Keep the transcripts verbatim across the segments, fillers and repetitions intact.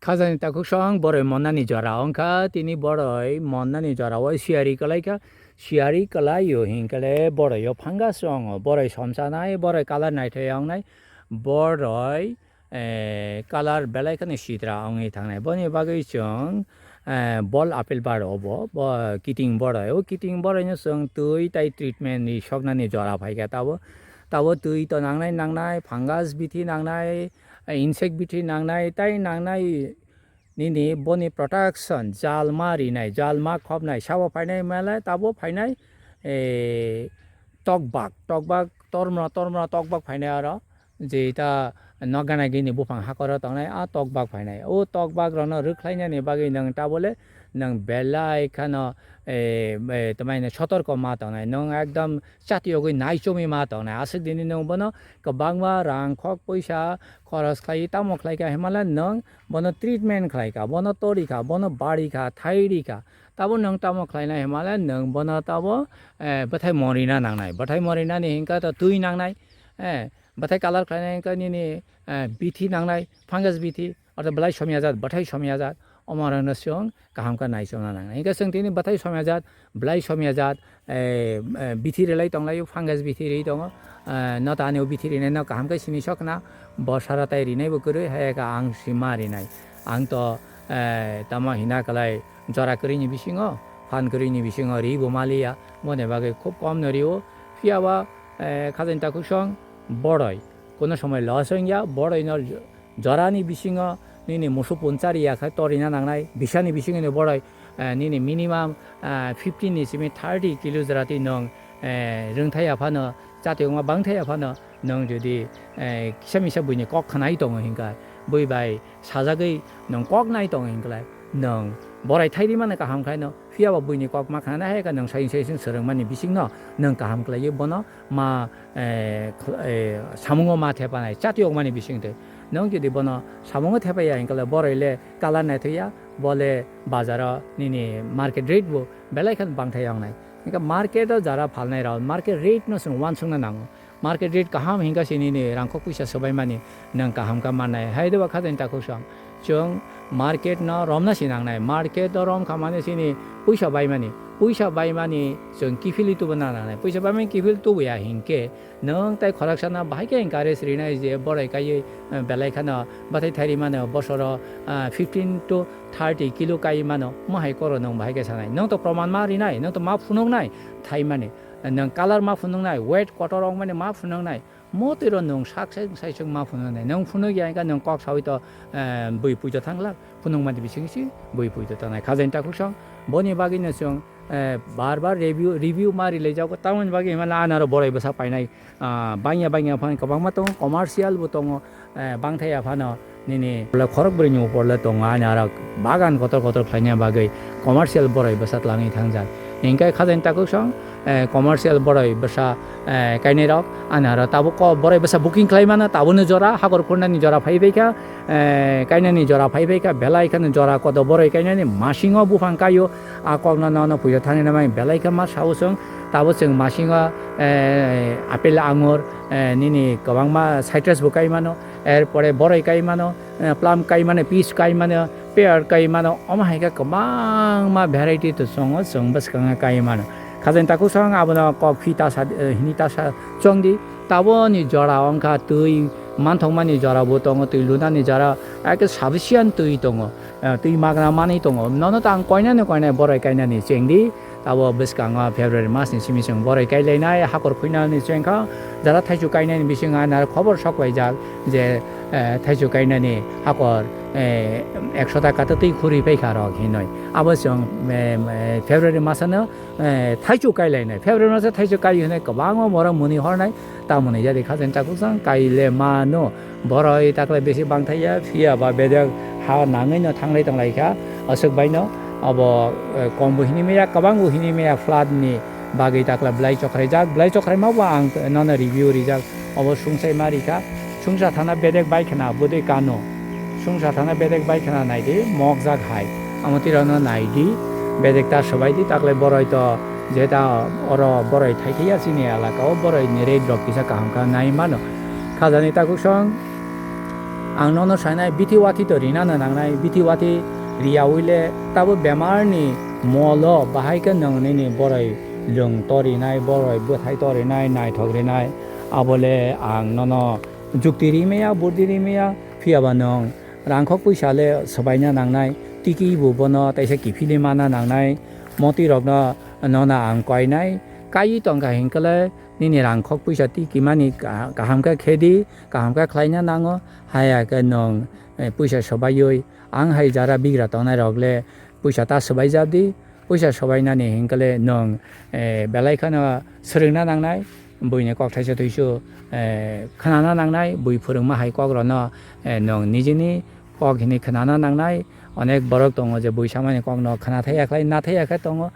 Khajani takhuk song boroi monnani jora wngkha, tini boroi monnani jora o siyari kwlaikha, siyari kwlaio hinkhe le boroi o fungus wngo, boroi somsanai, boroi colour naithai wngnai, boroi, eh, colour belai kheno sitra wngwi thangnai. Boni bagwi chwng, eh, bol apple bar obo, bo kiting boroi, o kiting boroi no chwng twi tai treatment ri soknani jora phaikha tabo, tabo twi to nangnai nangnai, fungus bithi nangnai, insect bithi nangnai, tai nangnai nini boni protection, jal ma rinai, jal ma khopnai, sabo phainai mele tabo phainai, eh, tokbak, tokbak, tormra, tormra, tokbak phainai aro, je ta nokgana gini buphang hakoro tongnai, a tokbak phainai. O tokbak rokno rwkhlainani bagwi nwng tabole nwng belai khano, eh, eh, tamaino sotorko ma tongnai, nwng ekdom chatiyogwi naichomwi ma tongnai. Aswk dini nwng bono kwbangma rang khok poisa khoros khlaiwi tamo khlaikha himale nwng bono treatment khlaikha, bono torikha, bono barikha, thairikha. Tabo nwng tamo khlainai himale nwng bono tabo, eh, bwthai morina nangnai. Bwthai morinani hinkhe to twi nangnai. Eh, bwthai colour khlainai hinkhe nini, eh, bithi nangnai, fungus bithi, ortho belai somya jat, bwthai somya jat. Omo rokno chwng kaham khe naichomna nangnai. Hinkhe chwng tini bwthai somya jat, belai somya jat, eh, eh, bithi rwlai tonglaio, fungus bithi rwi tongo. Eh, no ta ani o bithi rinai no kaham khe sini sokna, bo sara tai rinai bo kwrwi, hai khe ang sima rinai. Ang to, eh, tamo hina kwlai jora kwrwini bisingo, phan kwrwini bisingo ri bo maliya, boni bagwi khub kom no rio. Phiya ba, eh, khajani takhuk song boroi, kuno somoi loss wngya, boroi no jorani bisingo nini musu punchari ya khe torina nangnai, bisani bisingo ni boroi, eh, nini minimum, eh, fifteen ni simi thirty kilo jora twi nwng, eh, rwngthai ya phano, chatiyokma bangthai ya phano, nwng jodi, eh, kisa misa buini kok khnai tongo hinkha, bui bai sajagwi nwng kok nai tongo hinklai, nwng borai thai rimani kaham khlaino, phiya ba buini kok ma khnanai hai khe nwng sayung sayung swrwngmani bisingno nwng kaham khlaiwi bono ma, eh, khl-, eh, samungo ma thepanai, chatiyokmani bisingtwi. Nwng jodi bono samungo thepaiya hinkhe le boroi le colour naithokya, bo le bazaro nini market rate bo belai kheno bangthai wngnai. Hinkhe market o jara phalnai rok market rate no chwng uansukna nango. Market rate kaham hinkha se nini rangkho puisa swbaimani nwng kaham kha mannai. Hai de ba khajani takhuk song. Chwng market no romna si nangnai. Market o rom kha mani sini puisa baimani. Puisa baimani chwng kiphilwi tubuna nangnai. Puisa baimani kiphil tubuya hinkhe nwng tai khoroksa no bahai khe encourage rinai je borai kaiwi, eh, belai khano bwthai thai rimano bosoro, ah, fifteen to thirty kilo kaiwi mano. Mo hai koro nwng bahai khe sanai. Nwng to proman ma rinai, nwng to ma phunuknai thaimani. Nwng colour ma phunuknai, weight kotor wngmani ma phunuknai. Mo twi ro nwng sak sai sai chwng ma phunuknai. Nwng phunukya hinkhe nwng kok saui to, eh, bui puito thanglak. Phunukmani bising si bui puito tangnai. Khajani takhuk song. Boni bagwi no chwng, eh, bar bar review, review ma rilai jago. Tamoni bagwi himala anaro borai bwsa painai. Ah, bangya bangya phano kwbangma tongo, commercial bo tongo. Eh, bangthai ya phano nini le khorok bwrwini upor le tongo, ani aro bagan kotor kotor khlaina bagwi commercial borai bwsa tlangwi thangjak. Hinkhe khajani takhuk song, eh, commercial borai bwsa, eh, kainai rok ani aro tabuk ko borai bwsa booking khlai mano, tabukni jora hakor khunani jora phai phaikha, eh, kainani jora phai phaikha, belai kheno jora kodo borai kainani masingo buphang kaio, a kokno nono puiyo thani namai belai khe ma sao chwng, tabo chwng masingo, eh, apple angur, eh, nini kwbangma citrus bo kai mano. Erpore boroi kai mano, eh, plum kai mano, peach kai mano, pear kai mano, omo hai khe kwbangma variety to chwngo, chwng bwskango kai mano. Khajani takhuk song abono kok phi tasa, eh, hini tasa chwng di. Taboni jora wngkha twi manthokmani jora bo tongo, twi lunani jora, eke sufficient twi tongo, eh, twi magna manwi tongo. Nono tang koinani koinai boroi kainani chengdi. Abo bwskango February masni simi chwng boroi kailainai, hakor khuinani chengkha, jara thaichuk kainani bisingo ani aro khobor sok laijak je, eh, thaichuk kainani hakor, eh, ekso taka twi khurwi paikha rok hinwi. Abo chwng, eh, eh, February masano, eh, thaichuk kailainai. February maso thaichuk kai hinwi kwbangma borok muni hornai, tamoni jadi khajani takhuk chwng kaile mano. Boroi takle bisi bangthai ya, phiya ba bedek ha nangwi no thanglai tonglaikha. Aswk baino abo, eh, kom bo hini maya, kwbang bo hini maya flood ni bagwi takle belai chokhraijak. Belai chokhraima bo ang nono review rijak. Obo sungsai ma rikha. Sungsa thana bedek bai khna bwdwi kano. Sungsa thana bedek bai khna naidi mokjak hai. Amo twi rokno naidi, bedek ta swbaidi, takle boroi to jeta oro boroi thaithaiya chini elaka o boroi ni rate rok kisa kaham kha nai mano. Khajani takhuk song Ang nono sanai, bithi wathi to rinano nangnai, bithi wathi riyaui le tabo bemar ni molo bahai khe nwng nini boroi lwng to rinai, boroi bwthai to rinai, naithok rinai, abo le ang nono jukti ri maya, burdi ri maya, phiya ba nwng rangkhok puisa le swbaina nangnai, tiki bo bono teisa kiphilwi mana nangnai, moti rokno nono ang koinai, kaiwi tongkha hinkhe le nini rangkhok puisa tikimani ka-, kaham khe khe di, kaham khe khlaina nango, haya khe nwng, eh, puisa swbaiwi, ang hai jara bigra tongnai rok le puisa ta swbaijak di, puisa swbainani hinkhe le nwng, eh, belai kheno swrwngna nangnai, buini kok thaisa thuisu, eh, khnana nangnai, bui phwrwngma hai kok rokno, eh, nwng nijini kok hini khnana nangnai, onek borok tongo je bui samani kokno khna thaiya khlai, na thaiya khe tongo,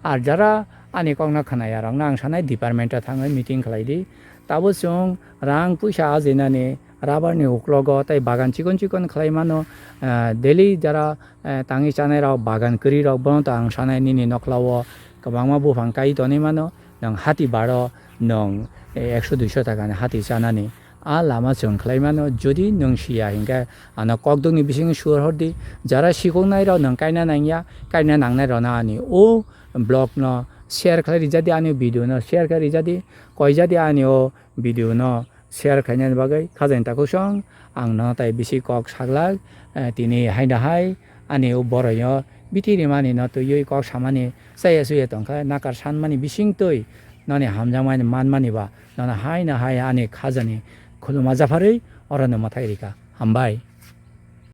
ar jara ani kokno khnaya rokno ang sanai department o thangwi meeting khlai di. Tabo chwng rang puisa ajinani rubber ni uklogo tei bagan chikon chikon khlai mano, ah, daily jara, eh, tangwi chanai rok bagan kwrwi rok bono to ang sanai nini nokla o kwbangma buphang kai tonwi mano, nwng hati baro nwng, eh, ekso duiso taka ni hati chanani. A lama chwng khlai mano, jodi nwng siya hinkhe ano kokdokni bisingo sur hor di, jara sikoknai rok nwng kaina nangya, kaina nangnai rokno ani o vlog no share khlai rijadi, ani video no share khlai rijadi, koijadi ani o video no share khlainani bagwi khajani takhuk song ang no tai bisi kok saglak, eh, tini haino hai ani o boroi o bithi rimani no twiwi kok samani chaya chuya tongkha nakar sanmani bising twi noni hamjakmani manmani ba nono haino hai ani khajani khuluma japharwi oro no mwthai rikha. Hambai.